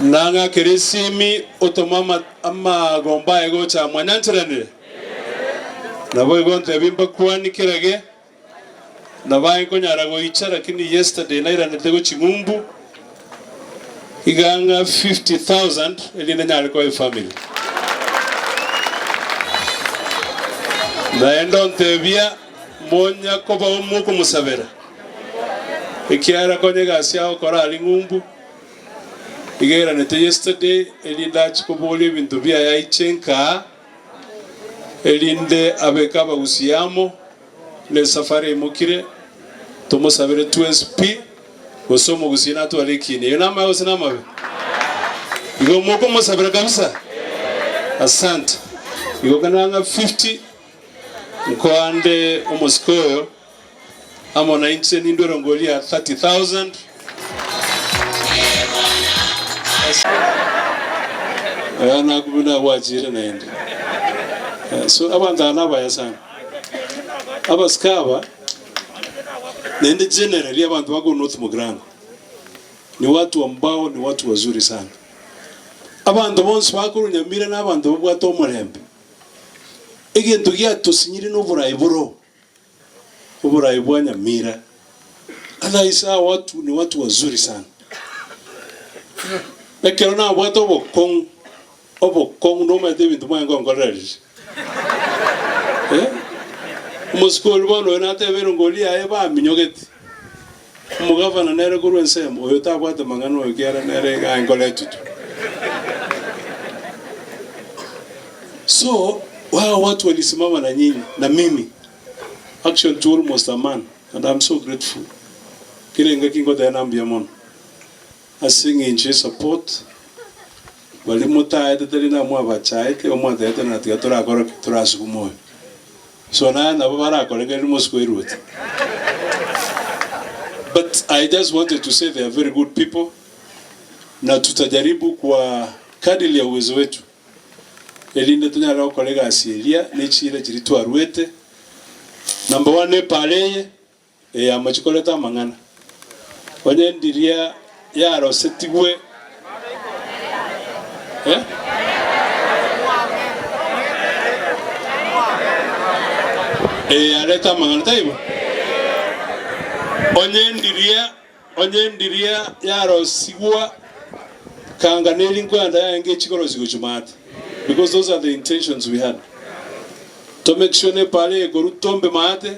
Nang'akere esimi otome amagomba aye gocha aa mwanyancheranire? Naboigo ntebie mbakwanie kerage, nabo aye nkonyara goicha lakini yesterday nairanete gochia ng'umbu iga ng'a 50,000 erinde nyare koa efamily. Naende ontebia monya kobao mokomosabera, ekiagera konya egasi agokora aria ng'umbu. Iga airanete yesterday erinde achie koboria ebinto biaye aiche nkaa erinde abeke abagusia amo na esafari eimokire tomosabere twensi pi gose omogusia natware ekiina eyo namabe gose namabe? Igo mokomosabera kabisa? Asante. Igo kana ng'a 50 nkoande omosike oyo. Amo nainche nindwe erongori ya 30,000. Eh, nakumbe nagwachire naende. Eh, so abanto aba nabaya sana. Abasike aba naende generally abanto bako North Mugirango ni watu ambao ni watu wazuri sana. Abanto bonsi bakorwa Nyamira na abanto babwate omorembe. Egento giatosinyire na oborai boro. Oborai bwa Nyamira. Otherwise hawa watu ni watu wazuri sana. Ekero nabwate obokong'u, obokong'u nomanyete ebinto mwaye ngonkorera riria. Eh? Omosike oria bono oyo nateba erongori yaye baminyogete. Omogavana nere korwa ensemo, oyo tabwate mang'ana oyo kiara nere iga aenkoretwe tu. So, hawa watu walisimama na nyinyi na mimi actually to almost a man and I'm so grateful. Kera engaki ngoteba na mbuya mono ase eng'encho ye support baria motaete tari namwabachaete igo mwatebete ng'a tiga torakore ki? Torasukuma oyo. So naye nabo barakorekereria mosiko eruoti. But I just wanted to say they are very good people na tutajaribu kwa kadiri ya uwezo wetu erinde tonyare gokora egasi eria ne chiira chiria twaruete. Number one epaara eye, eye amache koreta amang'ana. Onye ndiria yarosetigwe eh? Eye yareta amang'ana taibo? Onye ndiria onye ndiria yarosigwa kanga neri nkoenda yarenge echikorosigwa chimate because those are the intentions we had to make sure ne epara eye korwa tombe maate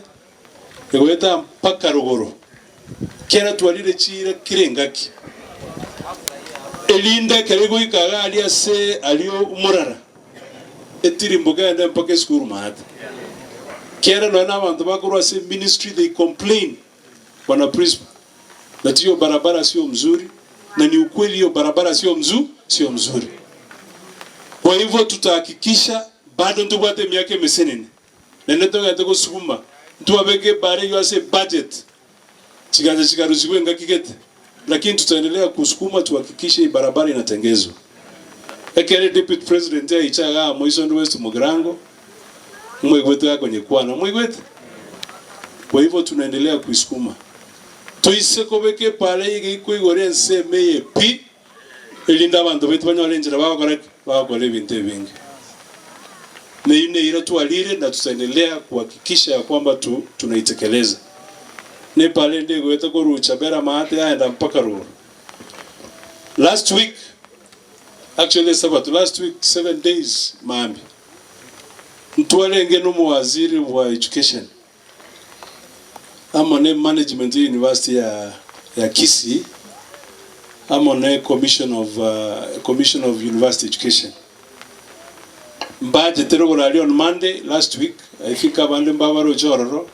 Egoeta mpaka rogoro, kera twarire chiira kera engaki, erinde ekero egoika iga aria ase aria omorara, etirimboke ende mpaka esukuru maate. Kera nonya na abanto bakorwa ase ministry they complain bwana principal that hiyo barabara sio mzuri na ni ukweli hiyo barabara sio mzu sio mzuri. Kwa hivyo tutahakikisha bado ntobwate emiaka emesenene Naende togete gosuguma, ntwabeka ebara eyio ase ebudget, chigancha chikarusigwa engaki gete, lakini tutaendelea kusukuma tuhakikishe hii barabara inatengezwa. Ekero Deputy President aicha igaa Moisonde West Mugirango, mwaigwete gakonyekwana, mwaigwete? Kwa hivyo tunaendelea kuisukuma. Toise kobeka ebara eye iga ikoigora ensemo eye pi, erinde abanto baito banyore enchera bagokora ki? Bagokora ebinto ebinge. Na eyio neira twarire na tutaendelea kuhakikisha ya kwamba tu tunaitekeleza. Nepara ende egoeta korwa Chabera maate yaenda mpaka Roro. Last week, actually esabato, last week 7 days maambia, ntwarenge nomowaziri bwa education amo ne management ye university ya ya Kisii amo ne commission of commission of university education. Mbachete rogoro aria on Monday last week, I think abande mbabaroche ororo,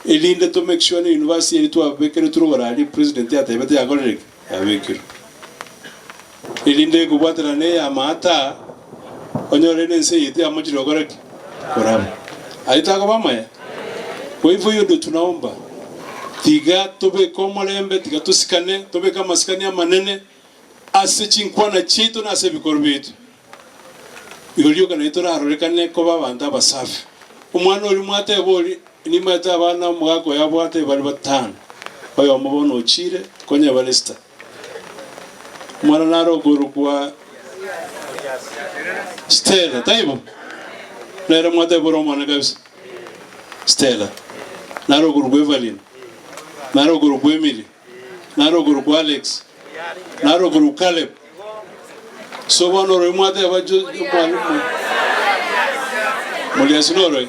erinde to make sure ne university eria twabekeretwe rogoro aria president atebete yakorire ki? Yabekirwe. Erinde ekobwatana na eya amaata, onyore na ense eye tiyamochire gokora ki? Koraba. Ayio takoba amaya? Kwa hivyo hiyo ndio tunaomba, tiga tobeke omorembe, tiga tosikane, tobeke amasikani amanene ase chinkwana chiaito na ase ebikorwa biaito. Igo rioka naye torarorekane koba abanto abasafi. Omwana oria mwateba oria, nimaete abana omogaka oyo abwate bare batano, oyomo bono ochire, konya bare sita. Omwana nare okorokwa Stella, taibo? Nere mwatebora omwana kabisa. Stella. Nare okorokwa Evelyn. Nare okorokwa Emily. Nare okorokwa Alex. Nare okorokwa Caleb. So bono oroe mwateba jo mwalimu. Moliasi noroe.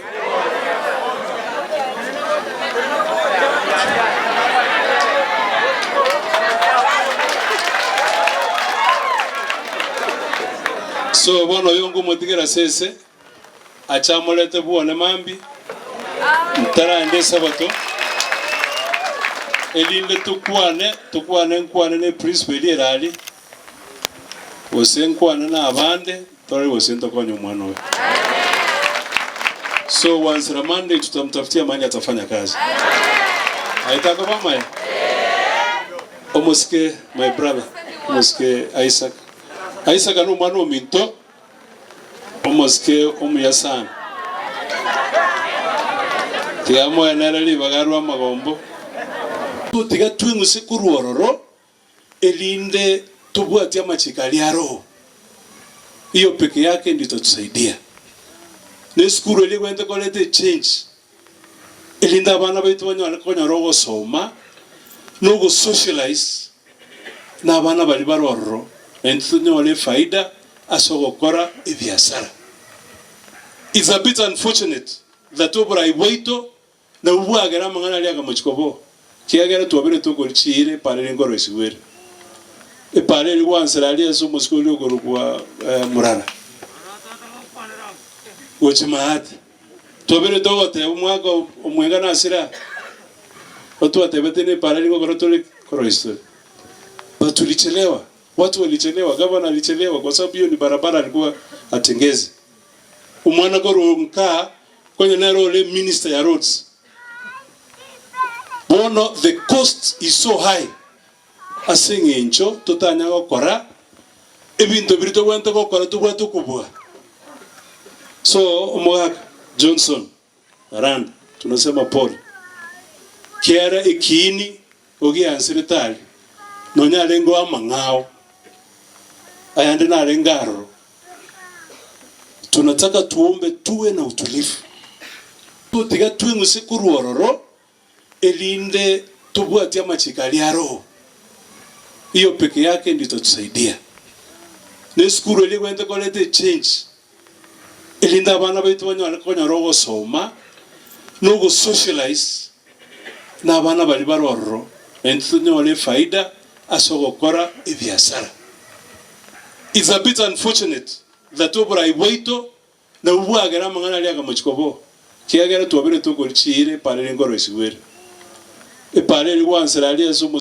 So bono oyo nkomotigera sese ache amorete bwone mambia ntaraenda esabato erinde tokwane tokwane nkwane ne principle eria ere aria gose nkwane na abande Torore gose ntokonye omwana oyo. So gwansera Monday tutamtafutia mahali atafanya kazi. Aye takoba amaya? Omosike my brother, omosike Isaac. Isaac no omwana ominto, omosike omuya sana. Tiga moenere ribaga rwa amagombo. Tiga tweng'use korwa ororo erinde tobwatie amachiko aria aro. Hiyo peke yake ndio itatusaidia. Na esukuru eria egwenerete koreta echange erinde abana baito banyare konyora ogosoma na ogosocialize na abana baria bare ororo naintwe tonyore efaida ase ogokora ebiasara. It's a bit unfortunate that oborai bwaito Nabwo bwagera amang'ana aria akamochia koba, ekiagera twabire tokori chiira epaara eria nkoroisigwa ere. Epaara eria gwansera aria ase omosike oria okorokwa Murara gochia Maate. Twabire togoteba omwaka omwenga nasire aa, otwatebete na epaara eria ngokora tore koroisia tore. But tulichelewa, watu walichelewa, gavana alichelewa kwa sababu hiyo ni barabara alikuwa atengeze. Omwana korwa nka konya nere ore minister ya roads. Bono the cost is so high ase eng'encho totanya gokora ebinto biria tobwenerete gokora tobwate okobua. So omogaka Johnson Aranda tunasema pole kiara ekiini ogianserete aria nonya arenge amang'ao ayande narenge aroro. Tunataka tuombe tuwe na utulivu. Tiga tweng'use korwa ororo, erinde tobwatie amachiko aria aro. Hiyo peke yake ndio itatusaidia. Na esukuru eria egwenerete koreta echange, erinde abana baito banyare konyora ogosoma, na ogosocialize na abana baria bare ororo, naintwe tonyore efaida ase ogokora ebiasara. It's a bit unfortunate that oborai bwaito nabwo bwagera amang'ana aria akamochia koba ekiagera twabire tokori chiira epaara eria nkoroisigwa ere. Epaara eria gwansera aria ase omo.